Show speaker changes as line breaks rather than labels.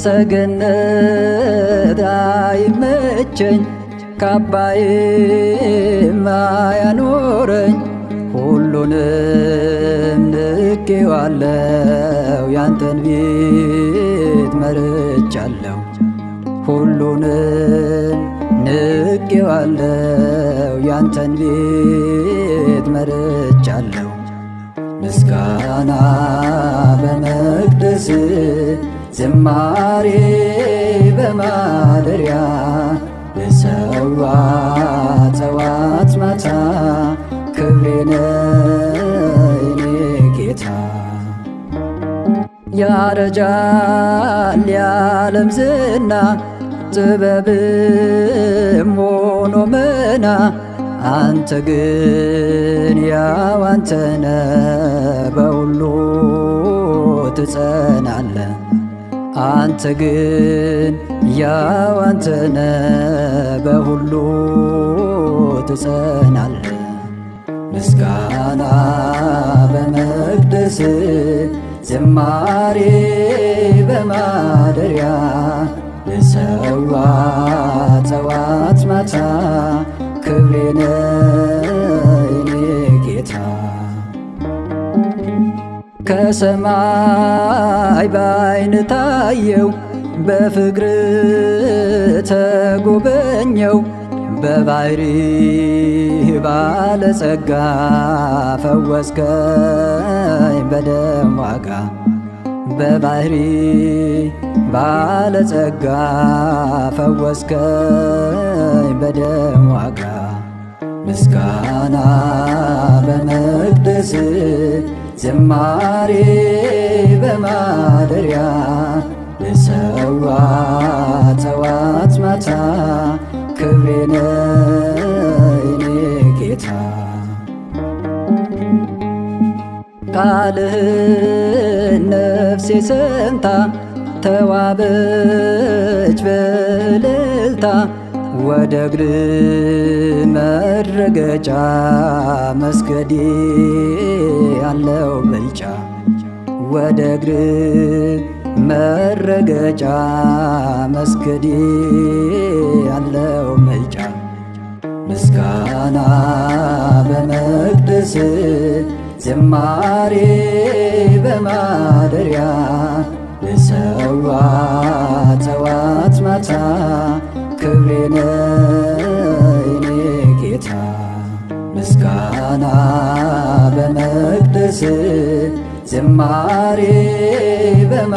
ሰገነት አይመቸኝ ካባዬም አያኖረኝ ሁሉንም ንቄዋለሁ ያንተን ቤት መርጫለሁ። ሁሉንም ንቄዋለሁ ያንተን ቤት መርጫለሁ። ምስጋና በመቅደስ ዝማሬ በማደሪያ ልሰዋ ጠዋት ማታ ክብሬ ነህ የኔ ጌታ። ያረጃል የዓለም ዝና ጥበብም ሆኖ መና አንተ ግን ያው አንተ ነህ በሁሉ ትጸናለህ። አንተ ግን ያው አንተ ነህ በሁሉ ትጸናለህ። ምስጋና በመቅደስ ዝማሬ በማደሪያ ልሰዋ ጠዋት ማታ ክብሬ ነህ የኔ ጌታ። ከሰማይ በዓይን ታየው በፍቅር ተጎበኘው በባሕሪ ባለጸጋ ፈወስከኝ በደም ዋጋ በባሕሪ ባለጸጋ ፈወስከኝ በደም ዋጋ። ምስጋና በመቅደስ ዝማሬ በማደሪያ ልሰዋ ጠዋት ማታ ክብሬ ነህ የኔ ጌታ። ቃልህን ነፍሴ ሰምታ ተዋበች በእልልታ ወደ እግር መረገጫ መስገዴ አለው ብልጫ ወደ እግር መረገጫ መስገዴ አለው ምልጫ። ምስጋና በመቅደስ ዝማሬ በማደሪያ ልሰዋ ጠዋት ማታ ክብሬ ነህ የኔ ጌታ። ምስጋና በመቅደስ ዝማሬ በማ